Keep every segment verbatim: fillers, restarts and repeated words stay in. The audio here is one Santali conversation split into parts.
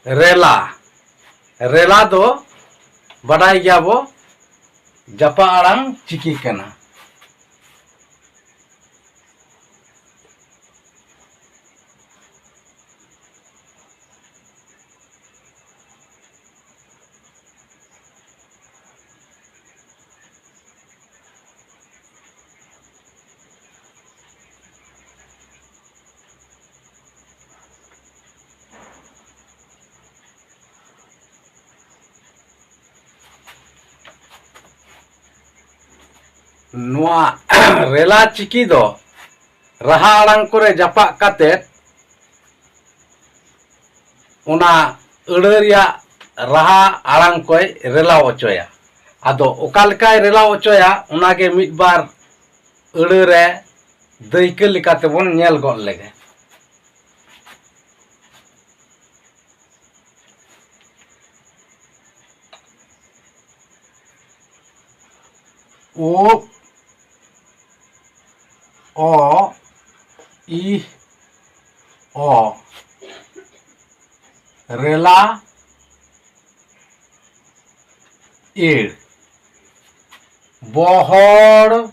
ᱨᱮᱞᱟ᱾ ᱨᱮᱞᱟ ᱫᱚ ᱵᱟᱰᱟᱭ ᱜᱮᱭᱟ ᱵᱚ ᱡᱟᱯᱟᱜ ᱟᱲᱟᱝ ᱪᱤᱠᱤ ᱠᱟᱱᱟ᱾ ᱱᱚᱣᱟ ᱨᱮᱞᱟ ᱪᱤᱠᱤ ᱫᱚ ᱨᱟᱦᱟ ᱟᱲᱟᱝ ᱠᱚᱨᱮ ᱡᱟᱯᱟᱜ ᱠᱟᱛᱮ ᱚᱱᱟ ᱟᱹᱲᱟᱹ ᱨᱮᱭᱟᱜ ᱨᱟᱦᱟ ᱟᱲᱟᱝ ᱠᱚᱭ ᱨᱮᱞᱟᱣ ᱚᱪᱚᱭᱟ᱾ ᱟᱫᱚ ᱚᱠᱟ ᱞᱮᱠᱟᱭ ᱨᱮᱞᱟᱣ ᱚᱪᱚᱭᱟ, ᱚᱱᱟᱜᱮ ᱢᱤᱫ ᱵᱟᱨ ᱟᱹᱲᱟᱹ ᱨᱮ ᱫᱟᱹᱭᱠᱟᱹ ᱞᱮᱠᱟᱛᱮᱵᱚᱱ ᱧᱮᱞ ᱜᱚᱫ ᱞᱮᱜᱮ᱾ ᱩᱵ, ᱚ, ᱤᱦ, ᱚ, ᱨᱮᱞᱟ, ᱤᱲ, ᱵᱚᱦᱚᱲ,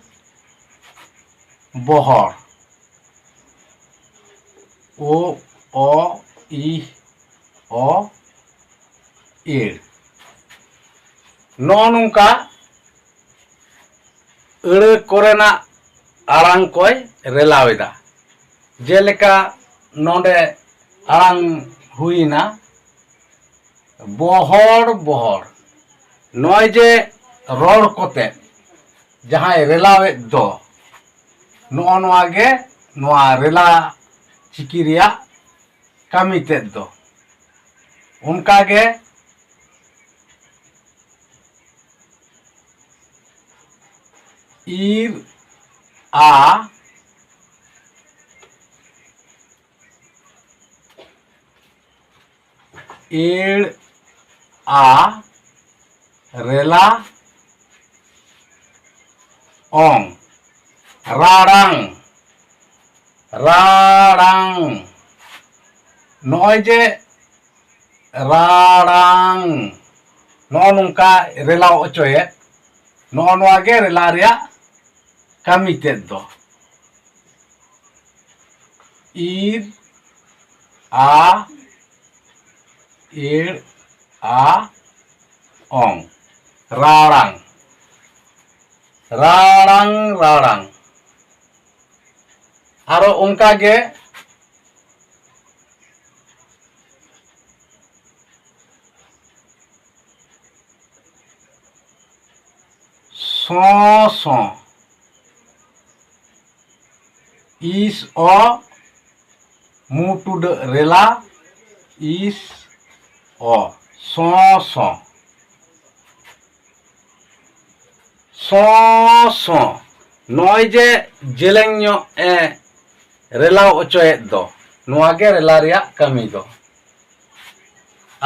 ᱵᱚᱦᱚᱲ, ᱩ, ᱚ, ᱤ, ᱚ, ᱤᱲ᱾ ᱱᱚᱜᱼᱚ ᱱᱚᱝᱠᱟ ᱟᱹᱲᱟᱹ ᱠᱚᱨᱮᱱᱟᱜ ᱟᱲᱟᱝ ᱠᱚᱭ ᱨᱮᱞᱟᱣ ᱮᱫᱟ᱾ ᱡᱮᱞᱮᱠᱟ ᱱᱚᱰᱮ ᱟᱲᱟᱝ ᱦᱩᱭᱮᱱᱟ ᱵᱚᱦᱚᱲ ᱵᱚᱦᱚᱲ᱾ ᱱᱚᱜᱼᱚᱭ ᱡᱮ ᱨᱚᱲ ᱠᱚᱛᱮ ᱡᱟᱦᱟᱸᱭ ᱨᱮᱞᱟᱣᱮᱫ ᱫᱚ, ᱱᱚᱜᱼᱚ ᱱᱚᱣᱟ ᱜᱮ ᱱᱚᱣᱟ ᱨᱮᱞᱟ ᱪᱤᱠᱤ ᱨᱮᱭᱟᱜ ᱠᱟᱹᱢᱤ ᱛᱮᱫ ᱫᱚ᱾ ᱚᱱᱠᱟ ᱜᱮ ᱤᱨ ᱟ, ᱤᱲ ᱟ, ᱨᱮᱞᱟ ᱚᱝ, ᱨᱟᱲᱟᱝ, ᱨᱟᱲᱟᱝ᱾ ᱱᱚᱜᱼᱚᱭ ᱡᱮ ᱨᱟᱲᱟᱝ᱾ ᱱᱚᱜᱼᱚ ᱱᱚᱝᱠᱟ ᱨᱮᱞᱟ ᱚᱪᱚᱭᱮᱫ, ᱱᱚᱜᱼᱚ ᱱᱚᱣᱟ ᱜᱮ ᱨᱮᱞᱟ ᱨᱮᱭᱟᱜ ᱠᱟᱹᱢᱤ ᱛᱮᱫ ᱫᱚ᱾ ᱤᱨ, ᱟ, ᱤᱲ, ᱟ, ᱚᱝ᱾ ᱨᱟᱲᱟᱝ, ᱨᱟᱲᱟᱝ, ᱨᱟᱲᱟᱝ᱾ ᱟᱨᱚ ᱚᱱᱠᱟ ᱜᱮ ᱥᱚᱸ ᱥᱚᱸ᱾ ᱤᱥ ᱚ, ᱢᱩ ᱴᱩᱰᱟᱹᱜ ᱨᱮᱞᱟ, ᱤᱥ ᱚ, ᱥᱚᱸ ᱥᱚᱸ᱾ ᱥᱚᱸ ᱥᱚᱸ᱾ ᱱᱚᱜᱼᱚᱭ ᱡᱮ ᱡᱮᱞᱮᱧ ᱧᱚᱜ ᱮ ᱨᱮᱞᱟᱣ ᱚᱪᱚᱭᱮᱫ ᱫᱚ, ᱱᱚᱣᱟ ᱜᱮ ᱨᱮᱞᱟ ᱨᱮᱭᱟᱜ ᱠᱟᱹᱢᱤ ᱫᱚ᱾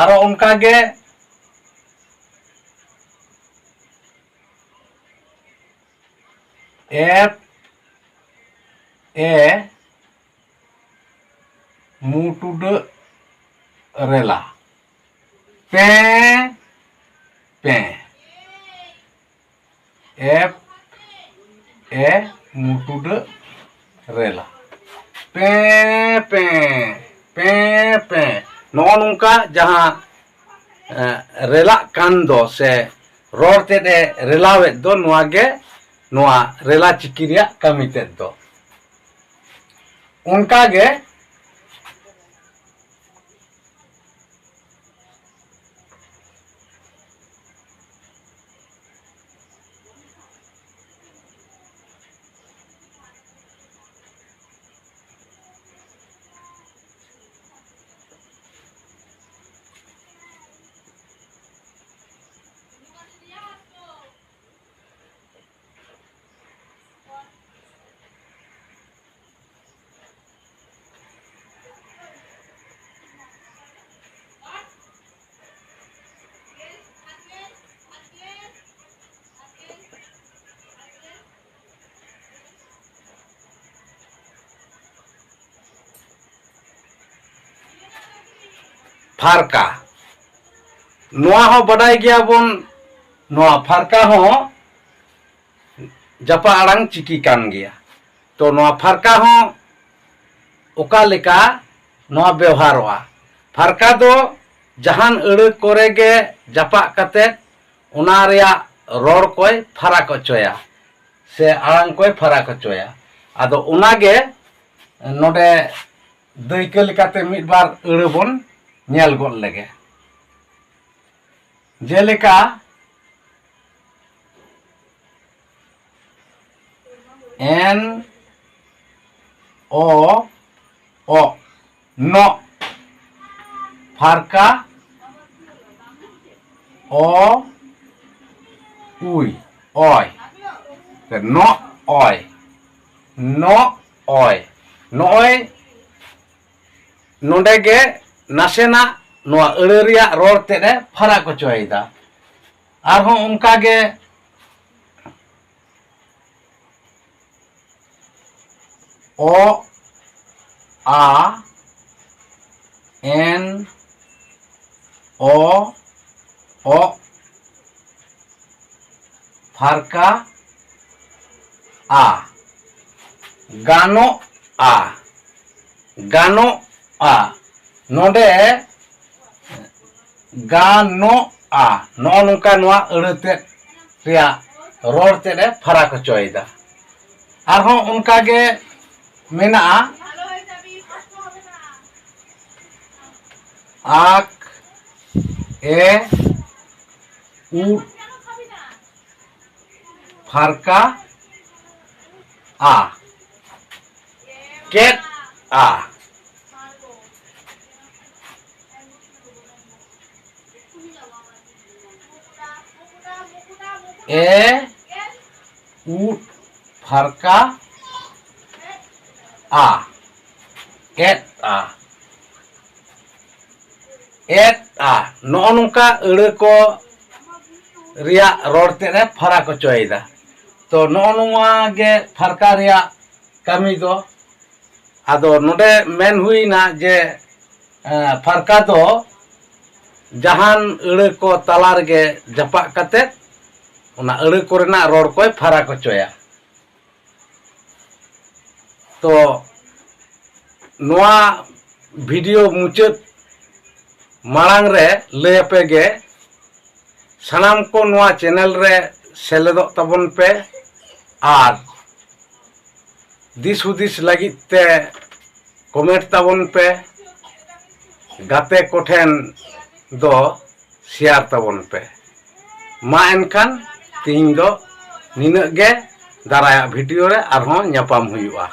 ᱟᱨᱚ ᱚᱱᱠᱟ ᱜᱮ ᱮᱯ ᱮ ᱢᱩ ᱴᱩᱰᱟᱹᱜ ᱨᱮᱞᱟ᱾ ᱯᱮᱸ, ᱯᱮᱸ᱾ ᱮᱯ, ᱮ, ᱢᱩ ᱴᱩᱰᱟᱹᱜ ᱨᱮᱞᱟ᱾ ᱯᱮᱸ, ᱯᱮᱸ, ᱯᱮᱸ, ᱯᱮᱸ᱾ ᱱᱚᱜᱼᱚ ᱱᱚᱝᱠᱟ ᱡᱟᱦᱟᱸ, ᱮ, ᱨᱮᱞᱟᱜ ᱠᱟᱱ ᱫᱚ ᱥᱮ ᱨᱚᱲ ᱛᱮᱫ ᱮ ᱨᱮᱞᱟᱣᱮᱫ ᱫᱚ, ᱱᱚᱣᱟ ᱜᱮ ᱱᱚᱣᱟ ᱨᱮᱞᱟ ᱪᱤᱠᱤ ᱨᱮᱭᱟᱜ ᱠᱟᱹᱢᱤ ᱛᱮᱫ ᱫᱚ᱾ ᱚᱱᱠᱟ ᱜᱮ ᱯᱷᱟᱨᱠᱟ᱾ ᱱᱚᱣᱟ ᱦᱚᱸ ᱵᱟᱰᱟᱭ ᱜᱮᱭᱟᱵᱚᱱ, ᱱᱚᱣᱟ ᱯᱷᱟᱨᱠᱟ ᱦᱚᱸ ᱡᱟᱯᱟᱜ ᱟᱲᱟᱝ ᱪᱤᱠᱤ ᱠᱟᱱ ᱜᱮᱭᱟ᱾ ᱛᱚ ᱱᱚᱣᱟ ᱯᱷᱟᱨᱠᱟ ᱦᱚᱸ ᱚᱠᱟ ᱞᱮᱠᱟ ᱱᱚᱣᱟ ᱵᱮᱣᱦᱟᱨᱚᱜᱼᱟ? ᱯᱷᱟᱨᱠᱟ ᱫᱚ ᱡᱟᱦᱟᱱ ᱟᱹᱲᱟᱹ ᱠᱚᱨᱮ ᱜᱮ ᱡᱟᱯᱟᱜ ᱠᱟᱛᱮ ᱚᱱᱟ ᱨᱮᱭᱟᱜ ᱨᱚᱲ ᱠᱚᱭ ᱯᱷᱟᱨᱟᱠ ᱦᱚᱪᱚᱭᱟ ᱥᱮ ᱟᱲᱟᱝ ᱠᱚᱭ ᱯᱷᱟᱨᱟᱠ ᱦᱚᱪᱚᱭᱟ᱾ ᱟᱫᱚ ᱚᱱᱟᱜᱮ ᱱᱚᱰᱮ ᱫᱟᱹᱭᱠᱟᱹ ᱞᱮᱠᱟᱛᱮ ᱢᱤᱫ ᱵᱟᱨ ᱟᱹᱲᱟᱹ ᱵᱚᱱ ᱧᱮᱞ ᱜᱚᱫ ᱞᱮᱜᱮ᱾ ᱡᱮᱞᱮᱠᱟ, ᱮᱱ ᱚ ᱚᱜ, ᱱᱚᱜ᱾ ᱯᱷᱟᱨᱠᱟ, ᱚ ᱩᱭ, ᱚᱭ᱾ ᱱᱚᱜ ᱚᱭ, ᱱᱚᱜ ᱚᱭ᱾ ᱱᱚᱜᱼᱚᱭ ᱱᱚᱰᱮ ᱜᱮ ᱱᱟᱥᱮᱱᱟᱜ ᱱᱚᱣᱟ ᱟᱹᱲᱟᱹ ᱨᱮᱭᱟᱜ ᱨᱚᱲ ᱛᱮᱫ ᱮ ᱯᱷᱟᱨᱟᱠ ᱦᱚᱪᱚᱭᱮᱫᱟ᱾ ᱟᱨᱦᱚᱸ ᱚᱱᱠᱟ ᱜᱮ ᱚ, ᱟ, ᱮᱱ, ᱚ, ᱚᱜ, ᱯᱷᱟᱨᱠᱟ, ᱟ, ᱜᱟᱱᱚᱜᱼᱟ, ᱜᱟᱱᱚᱜᱼᱟ᱾ ᱱᱚᱰᱮ ᱜᱟᱱᱚᱜᱼᱟ, ᱱᱚᱜᱼᱚ ᱱᱚᱝᱠᱟ ᱱᱚᱣᱟ ᱟᱹᱲᱟᱹ ᱛᱮᱫ ᱨᱮᱭᱟᱜ ᱨᱚᱲ ᱛᱮᱫ ᱮ ᱯᱷᱟᱨᱟᱠ ᱦᱚᱪᱚᱭᱮᱫᱟ᱾ ᱟᱨᱦᱚᱸ ᱚᱱᱠᱟ ᱜᱮ ᱢᱮᱱᱟᱜᱼᱟ, ᱟᱠ, ᱮ, ᱩᱫ, ᱯᱷᱟᱨᱠᱟ, ᱟ, ᱠᱮᱫ, ᱟ᱾ ᱮ, ᱩᱫ, ᱯᱷᱟᱨᱠᱟ, ᱟ, ᱮᱫ, ᱟ᱾ ᱮᱫᱼᱟ᱾ ᱱᱚᱜᱼᱚ ᱱᱚᱝᱠᱟ ᱟᱹᱲᱟᱹ ᱠᱚ ᱨᱮᱭᱟᱜ ᱨᱚᱲ ᱛᱮᱫ ᱮ ᱯᱷᱟᱨᱟᱠ ᱦᱚᱪᱚᱭᱮᱫᱟ᱾ ᱛᱚ ᱱᱚᱜᱼᱚ ᱱᱚᱣᱟ ᱜᱮ ᱯᱷᱟᱨᱠᱟ ᱨᱮᱭᱟᱜ ᱠᱟᱹᱢᱤ ᱫᱚ᱾ ᱟᱫᱚ ᱱᱚᱰᱮ ᱢᱮᱱ ᱦᱩᱭᱱᱟ ᱡᱮ ᱯᱷᱟᱨᱠᱟ ᱫᱚ ᱡᱟᱦᱟᱱ ᱟᱹᱲᱟᱹ ᱠᱚ ᱛᱟᱞᱟ ᱨᱮᱜᱮ ᱡᱟᱯᱟᱜ ᱠᱟᱛᱮ ᱚᱱᱟ ᱟᱹᱲᱟᱹ ᱠᱚᱨᱮᱱᱟᱜ ᱨᱚᱲ ᱠᱚᱭ ᱯᱷᱟᱨᱟᱠ ᱦᱚᱪᱚᱭᱟ᱾ ᱛᱚ ᱱᱚᱣᱟ ᱵᱷᱤᱰᱤᱭᱳ ᱢᱩᱪᱟᱹᱫ ᱢᱟᱲᱟᱝ ᱨᱮ ᱞᱟᱹᱭ ᱟᱯᱮ ᱜᱮ, ᱥᱟᱱᱟᱢ ᱠᱚ ᱱᱚᱣᱟ ᱪᱮᱱᱮᱞ ᱨᱮ ᱥᱮᱞᱮᱫᱚᱜ ᱛᱟᱵᱚᱱ ᱯᱮ ᱟᱨ ᱫᱤᱥ ᱦᱩᱫᱤᱥ ᱞᱟᱹᱜᱤᱫ ᱛᱮ ᱠᱚᱢᱮᱱᱴ ᱛᱟᱵᱚᱱ ᱯᱮ, ᱜᱟᱛᱮ ᱠᱚᱴᱷᱮᱱ ᱫᱚ ᱥᱮᱭᱟᱨ ᱛᱟᱵᱚᱱ ᱯᱮ᱾ ᱢᱟ ᱮᱱᱠᱷᱟᱱ ᱛᱤᱦᱤᱧ ᱫᱚ ᱱᱤᱱᱟᱹᱜ ᱜᱮ, ᱫᱟᱨᱟᱭᱟᱜ ᱵᱷᱤᱰᱤᱭᱳ ᱨᱮ ᱟᱨᱦᱚᱸ ᱧᱟᱯᱟᱢ ᱦᱩᱭᱩᱜᱼᱟ᱾